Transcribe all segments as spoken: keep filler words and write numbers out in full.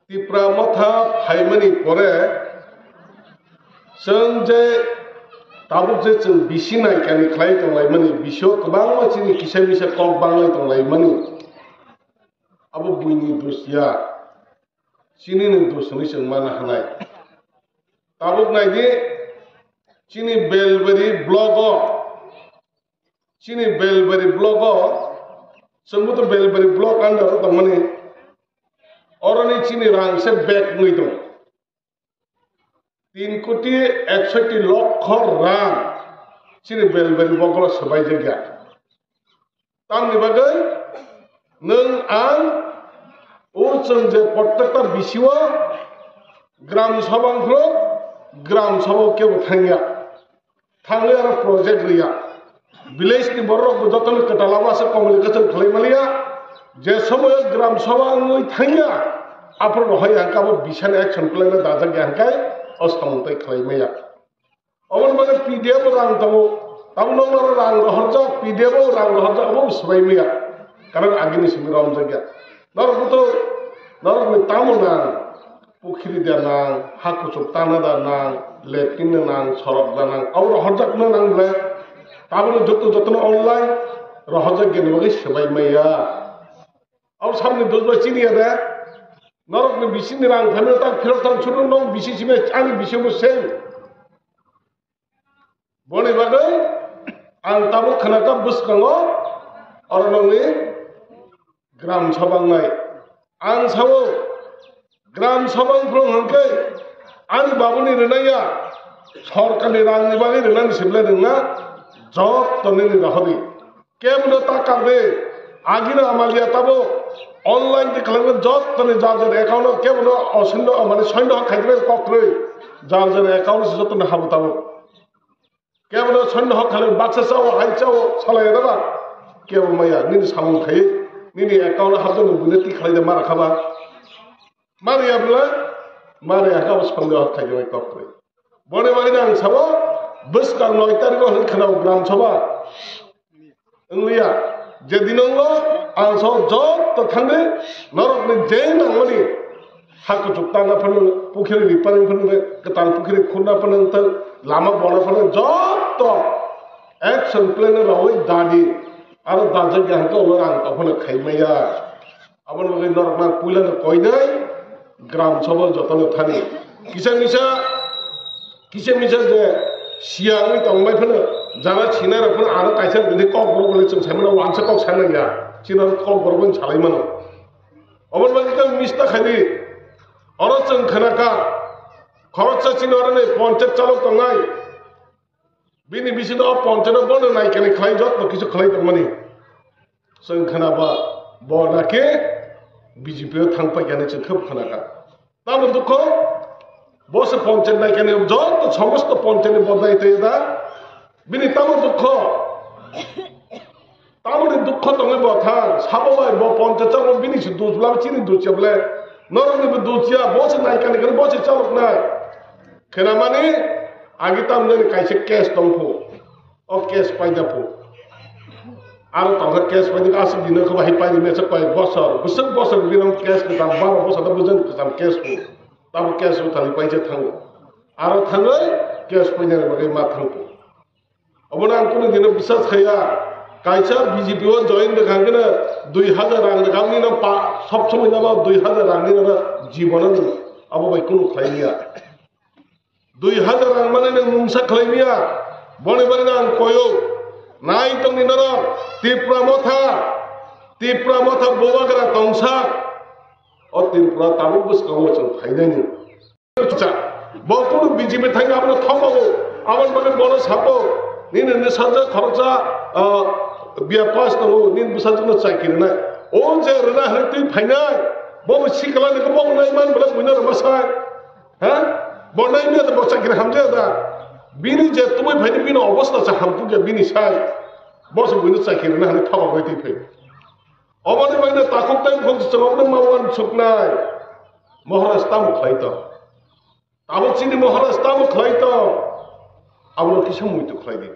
Tipra Motha phaimani pore chwng je tabuk je chwng bisi naikani khlai tonglaimani, bisio kwbangma chini kisa misa kok banglai tonglaimani, abo buini dos ya, chinini dos hwnwi chwng mana hwnai. Tabuk naidi, chini Belbari block o, chini Belbari block o, chwngbo to Belbari block under o tongmani, oroni chini rang se bag wngwi tongo. Tin koti eksoti lokho rang chini Belbari block o swbaijak ya. Tamni bagwi nwng ang o chwng je prottekta bisio gram sabha wngkhlok, gram sabha o kebo thangya, thangwi aro project rwya. Village ni borok bo jotono kwtal abo asa communication khlai maliya, je somoyo gram sabha wngwi thangya, aphuru rohoi hangkhe abo bisani action plan dajak ya hangkai o samung tei khlai maya. Oboni bagwi P D F rang tongo, tabuk nokno rang rohorjak, P D F o rang rohorjak, obo swbai maya. Karon agini simi romjak ya. Norok buto, norokni tamo nang, pukhiri da nang, ha kuchuk tana da nang, latrine da nang, sorok da nang, abo rohorjak no nang le. Tabukno joto jotono online rohorjak gini bagwi swbai maya. Abo samni dos bai chini ya de. Norokni bisini rang thani tak phirok thang churu nong bisi simi ani bisi bo same. Boni bagwi ang tabuk khna kha bwskango oro nongni gram sabha wngnai. Ang sao gram sabha wngphuru hwnkhe ani babuni rwnaiya sorkarni rangni bagwi rwnani sible rwngna jotto nini rohordi. Kebono ta kardi, agini amaliya tabuk online di khlaiwi jottoni jar jar account o kebono osonno mane sondeho khaidi kok kwrwi jar jar account o se jottoni habu tabuk. Kebono sondeho khlaiwi baksa chao, hai chao, salai da ba? Kebo maya, nini samung khai, nini account o habjak ni buino ti khlai da mara khaba. Mari ya bwla, mari ya kabo sondeho khaidi kok kwrwi. Boni bagwi ang sao, bwskang noi tarikh o hwn khna gram sabha. Wngliya, je dinongo ang so jotto thangwi norokni je nangmani ha kuchuk tangna phano, pukhiri ripani phano, kwtal pukhiri khurna phano, lama bona phano jotto action plan rawi dadi aro dajak ya hwnkhe ulo ang tophano khaimaya. Aboni bagwi norokno ang puilano koinai gram sabha jotono thani. Kisa misa, kisa misa je siya wngwi tongbai phano, jara sinai rok phano ano kaisa bini kok borok bole chwng sai mano, wansa kok sai manya. Chini oro kok borok bole salai mano. Aboni bagwi khe mista khaidi. Oro chwng khna kha, khoroksa chini oro ni ponchayat chalok tongnai. Bini bisingo o ponchayat no bono naikani khlai jotto kisu khlai tongmani. Chwng khna ba bo na khe B J P o thang paikani chwng khub khna kha. Tamo dukho, bo se ponchayat naikani jotto somosto ponchayat ni bodai tei da. Bini tamo dukho. Tamoni dukho tongwi bo thang, sabo bai bo ponchayat chalo bini se dujla, chini dujya bole. Norokni bo dujya, bo se naikani kani bo se chaloknai. Khenamani agi tamjani kaisa case tongphu. O case paida phu. Aro tongkha case paida aswk dino khe bahai paida mesa koi bosor, bwswk bosor bini case kwcham, baro bosor da bujani kwcham case phu. Tamo case bo thani paisa thango. Aro thangwi case painani bagwi ma thangphu. Obono ang kunu dino biswas khaiya. Kaisa B J P o join rwkha hwnkhe dui hajar rang rwkha, nini no pa, sob somoi no dui hajar rang nini no jibono nwng abo bai kunu khlai liya. Dui hajar rang mani nwng mungsa khlai liya. Boni bagwi no ang koyo. Nai tongni norok Tipra Motha, Tipra Motha bubagra tongsa. O Tripura tabuk bwskango chwng phainani. Cha, bo kunu B J P thangwi abono thombago, aboni bagwi bono sabo, nini nwsajwk khoroksa, ah, B A pass tongo, nini bwsajwkno chakri rwnai. O je rwna hwnwi twi phainai, bo bo sikla ni bo nai man bwlai buino rwma sai. Ha? Bo nai miya bo chakri hamjaya da. Bini je tubui phaini bini obostha se hamkukya bini sai. Bo se buino chakri rwna hwnwi thombago twi phai. Oboni bagwi takhuk tei bukhuk chwng oboni ma uansuknai. Maharaj tamo khlai tong? Tabuk chini Maharaj tamo khlai tong? Abono kisa muitu khlai di.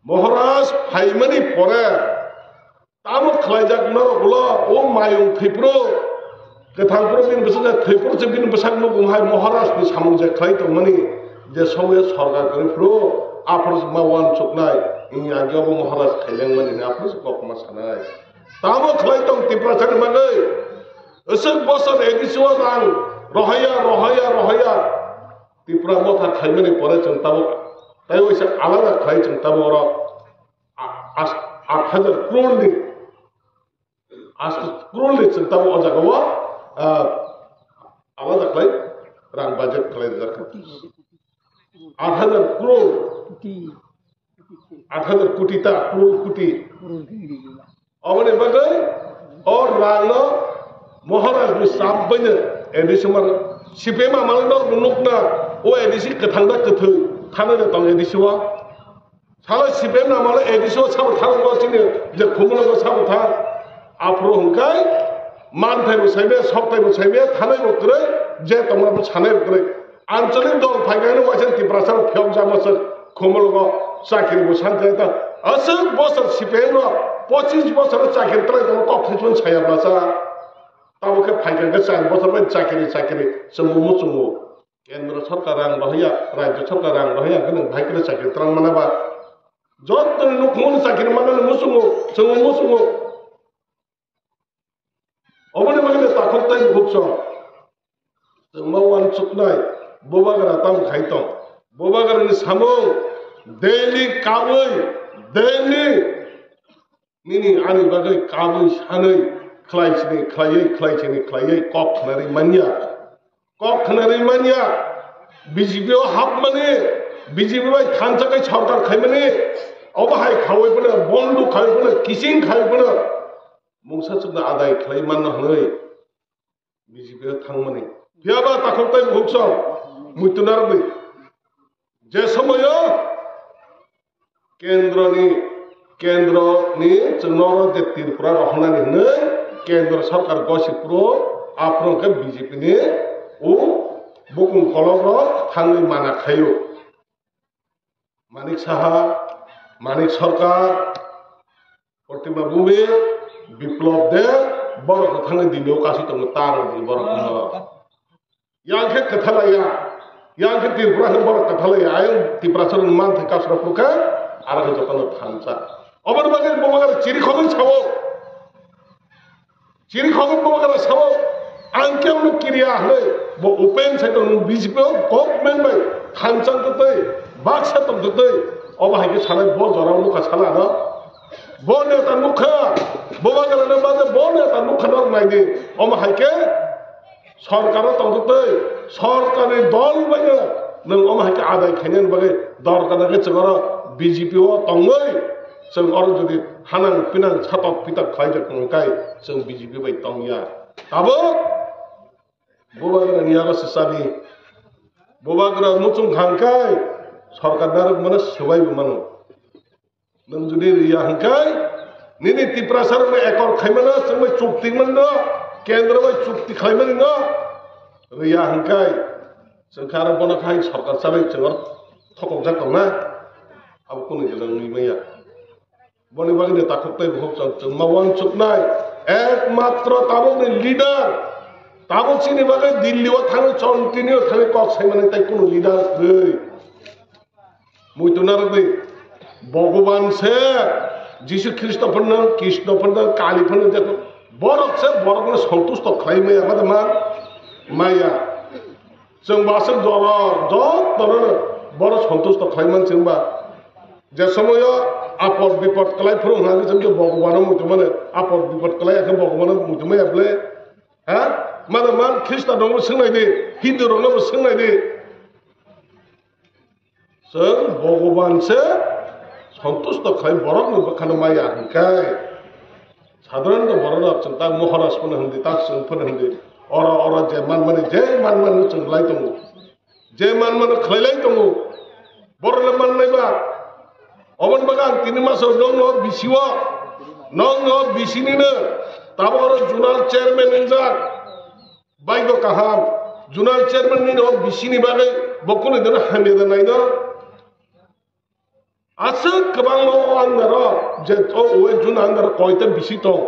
Maharaj phaimani pore tamo khlaijak norok ulo o mayung thwipro Kwthang phuru bini bwsajak thwi phuru se bini bwsak nukhung hai Maharaj ni samung je khlai tongmani, je somoyo sorkar kwrwi phuru aphuru se ma uansuknai, wngya agi obo Maharaj khailengmani hwnwi aphuru se kokma sanai. Tamo khlai tong Tiprasa ni bagwi. Aswk bosor A D C o rang rohaya, rohaya, rohaya. Tipra motha khaimani pore chwng tabuk tei waisa alada khlai chwng tabuk oro a-, as-, aat hajar crore ni, aat crore ni chwng tabuk o jaga o, ah, alada khlai rang budget khlai rijak kha. Aat hajar crore, aat hajar koti ta, crore koti. Oboni bagwi o rangno Maharaj ni sap baino A D C mar C P M amal no nukna o A D C kwthang da kwthwi thana de tong A D C o. Salo C P M na malo A D C o sabo thang ko chini je khumlo ko sabo thang. Aphuru hwnkhe manthai bo saibe, sokthai bo saibe, thanai bo kwrwi, je tongma bo sanai bo kwrwi. Anchalik dol phaikhe waisa Tiprasa rok phiyok jama se khumulgo chakiri bo sanjai ta. Aswk bosor C P M rok pochis bosor chakiri trai tong kok thaichun saya bwsa. Tamo khe phaikhe khe char bosor bai chakiri chakiri chwngmo muchungo. Kendra sarkar rang rohya, rajya sarkar rang rohya khe nwng bhai khe chakiri twlang mana ba. Jotoni nukhungni chakiri mana muchungo, chwngmo muchungo. Oboni bagwi takhuk tei bukhuk song. Chwngma uansuknai, bubagra tamo khai tong. Bubagrani samung, daily kabwi, daily nini ani bagwi kabwi sanwi, khlai sini khlaiwi, khlai sini khlaiwi, kok khnarwi manya. Kok khnarwi manya. B J P o hapmani, B J P bai thansa kai sorkar khaimani, obo hai khawi phano, bondu khawi phano, kiching khawi phano. Mungsa chukno adai khlai manna hwnwi B J P o thangmani. Phiyaba takhuk tei bukhuk song muitu narwgwi. Je somoyo kendroni, kendroni chwng noro je Tripura rohornani hwnwi kendro sarkar gosipro aphuru khe B J P ni o bukung kolok rok thangwi mana khaio. Manik Saha, Manik Sarkar, Protima Bhumik, Biplab Deb, borok rok thangwi dini o kasui tongo, ta rok di borok no. Yang khe kwthalaiya, yang khe Tripura khe borok kwthalaiya, ayang Tiprasa rok manthai kasra phukha, aro khe jotono thansa. Oboni bagwi bo bagwi chiri khogwi sao. Chiri khogwi bo bagwi sao. Ang khe ono kiriya hwnwi bo open sai tong B J P o government bai thansa tongtwi, baksa tongtwi, obo hai khe sanai bo jora nukha sala no. Bo neta nukha, bo bagwi no bagwi bo neta nukha no nai di. Omo hai khe Sorkaro tongtwi, sorkarni dol bai no nwng omo hai khe adai khainani bagwi dorkar khe chwng oro B J P o tongwi chwng oro jodi hanang pinang satok pitok khlai jak tong kai chwng B J P bai tongya. Tabuk bubagrani yago swsani bubagra muchung kha hwn kai sorkar narwk mano swbai bo mano. Nwng jodi riya hwnkhe, nini Tiprasa rokno ekor khaimano, chwng bai chukti mano, kendro bai chukti khlaimani no riya hwnkhe, chwng khe aro bono khai sorkar chabai chwng aro thokokjak tongna, abo kunu gwnang wngwi manya. Boni bagwi no takhuk tei bukhuk chwng, chwng ma uansuknai, ekmatro tabukni leader, tabuk chini bagwi Delhi o thangwi continue thangwi kok saimani tei kunu leader kwrwi. Muitu narwgwi Bhogoban se Jisu Khristo phano, Krishna phano, Kali phano, jekho borok se borokno santusto khlai maya, ma da man? Maya. Chwng bo aswk jora, jotono borok santusto khlai man chwng ba. Je somoyo apod bipod kwlai phuru hwnka khe chwng khe Bhogobano muitu mano, apod bipod kwlai ya khe Bhogobano muitu maya bwle? Ha? Ma da man? Khristanrokno swngnai di, Hindurokno bo swngnai di. Chwng Bhogoban se santusto khlai borokni bwkhano maya hwnkhe. Sadharanto borok rok chwng tak Maharaj phano hwndi, tak chwng phano hwndi. Oro, oro je manmani, je manmani chwng lai tongo. Je manmano khlai lai tongo. Borok le mannai ba. Oboni bagwi ang tini maso nokno bisi o, nokno bisi nino tabuk oro zonal chairman wngjak. Baigo kaham, zonal chairman ni no bisini bagwi bo kunu dino hamya da naino. Aswk kwbangma o under o je o web zone under o koita bisi tong.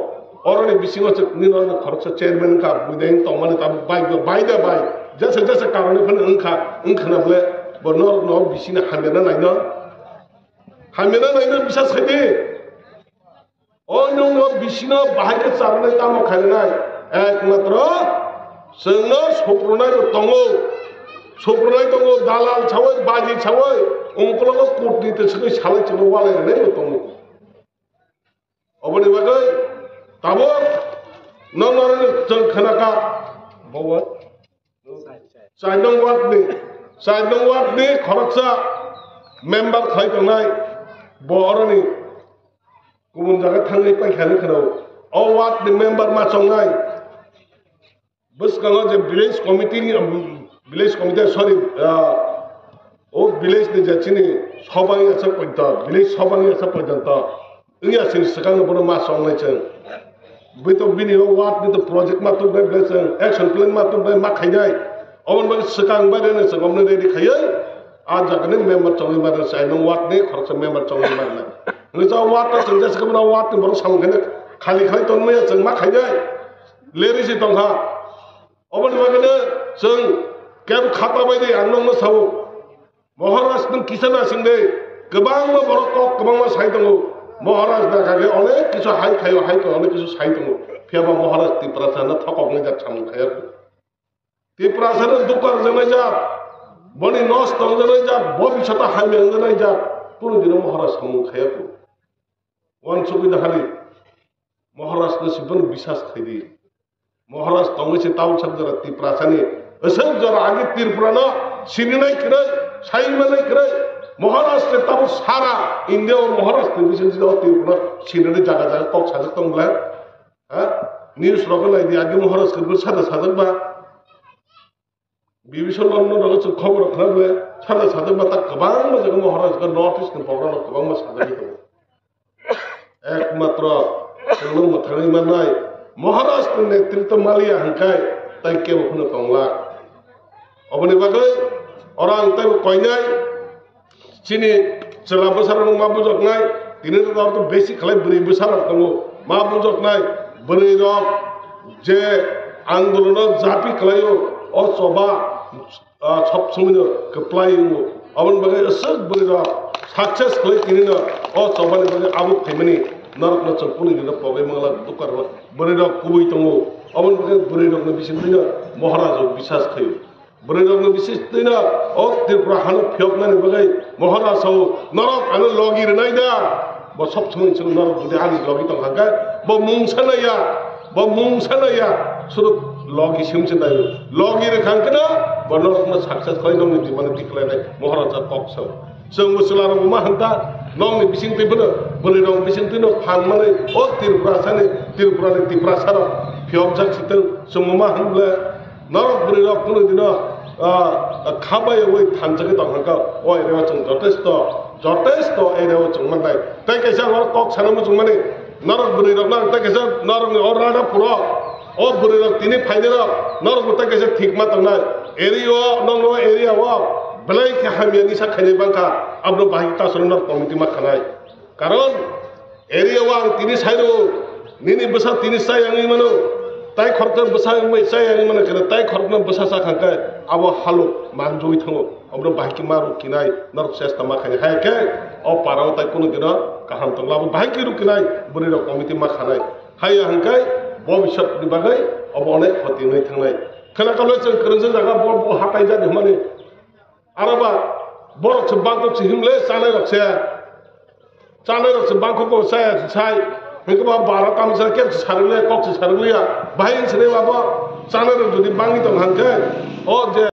Oroni bisingo se nini oroni khoroksa chairman wngkha, buideng tongmani tabuk bai do, bai da bai. Jesa jesa karone phano wngkha, wngkha na bole bo norokno bisini hamyana naino. Hamyana naino bisas khaidi. O nwngno bisino bahai khe charwnai tamo khainai? Ekmatro chwngno suprunai bo tongo. Suprunai tongo, dalal sawi, baji sawi, ungkologo kutni te sini salai chwngno walai rwnai bo tongo. Oboni bagwi tabuk nokno chwng khnakha. Bobo char nong ward ni, char nong ward ni khoroksa member khai tongnai, bo oroni kubun jaga thangwi paikha hinwi khwnao. O ward ni member ma chongnai. Bwskango je village committee ni, um, village committee, sorry, ah, o village ni je chini sobha wngya sak porjonto, village sobha wngya sak porjonto, wngya sini swkang no bono ma chongnai chwng. Bui to bini o ward ni to project ma tubnai belai chwng, action plan ma tubnai ma khainai. Oboni bagwi swkang bai rene chwng oboni ready khaiwi, a jaga ni member chongwi ma rene chwng, nong ward ni khoroksa member chongwi ma rene. Hwnwi cha ward no chwng jesa khe bono ward ni borok samung khainai, khali khai tongmaya chwng ma khainai. Leri se tongkha. Oboni bagwino chwng kebo khata bai de ang nokno sao. Maharaj nwng kisa nasing de, kwbangma borok kok kwbangma sai tongo. Maharaj na kage onek kisu hai khaio, hai khaio, onek kisu sai tongo. Phiya ba Maharaj Tiprasa no thokok nai jak samung khaya. Tiprasa no dukar janai jak, boni nos tong janai jak, bobisata hamya janai jak. Kunu dino Maharaj samung khaya. Wan sugui da hali. Maharaj no sibon bisas khaidi. Maharaj tongwi se tau sak jora Tiprasani. Aswk jora agi Tripura no sininai kwrwi, saimanai kwrwi. Maharaj se tabo sara India o Maharaj ni bising jora Tripura no sininai jaga jaga kok sajak tong bwle. Ha? News rok nai di agi Maharaj kwrwi sada sajak ba. Bibisor lomno rok chwng khobor khna bwle sada sajak ba ta kwbangma jaga Maharaj ga North East ni program rok kwbangma sajagwi tongo. Ekmatro chwngno mwthangwi mannai Maharaj ni netritw maliya hwnkhai tai kebo phano tongla. Oboni bagwi oro ang taibo koinai chini chwla bwsarokno ma bujoknai, tini to besi khlai bwrwi bwsarok tongo ma bujoknai, bwrwirok je andolono japi khlaio o choba ah, sob somoi no kwplai wngo. Aboni bagwi aswk bwrwi rok success khlai tini no o chobani bagwi abo phaimani norok no chwng kunu dino pogwi mangla dukar rok bwrwi rok kubui tongo. Aboni bagwi bwrwi rok ni bisingtwi no Maharaj rok bisas khaio. Bwrwi rok ni bisingtwi no o Tripura hano phiyok nani bagwi Maharaj sao norok ano logi rwnai da. Bo sob somoi chwng norok jodi ani logi tong kha khe bo mungsa naiya, bo mungsa naiya, sudu logi simse naio. Logi rwkha hwnkhe no bo norokno success khlai nokni dimano tikhlainai Maharaj kok sao. Chwng bo chwla rok bo ma hwn ta, nokni bisingtwi bono bwrwi rok bisingtwi no phan manwi o Tripura sani, Tripura ni Tiprasa rok phiyokjak sitwng chwng bo ma hwn bwle. Norok bwrwi rok kunu dino, ah, kha bai oi thansa khe tong kha o area o chwng jotesto, jotesto area o chwng mannai. Tei kaisa ang oro kok sana muchung mani, norok bwrwi rok nang tei kaisa norok ni o rada puro o bwrwi rok tini phainai rok norok bo tei kaisa thik ma tongnai. Area o nokno area o belai khe hamya nisa khainai bangkha abono bahai tasoro norok committee ma khanai. Karon area o ang tini sai rw, nini bwsa tini chayangwi mano, tai khorokno bwsa wngwi chayangwi mano, khe tai khorokno bwsa cha kha khe abo halok manjui thango. Obono bahai khe ma rw kinai, norok chesta ma khainai. Hai khe o para o tai kunu dino kaham tong labo bahai khe rw kinai, bwrwi rok committee ma khanai. Haiya hwnkhe bobiswt ni bagwi obo onek khoti wngwi thangnai. Khwna kalo chwng kwrwngsa jaga bo, bo hatai jani hwnmani. Aro ba borok se bangkok se himle chanai rok se. Chanai rok se bangkok ko chaya se sai. Hingke ba bara tam se kep se sarikle kok se sarikliya. Bahai se ne ba bo chanai rok jodi bangi tong hangke o je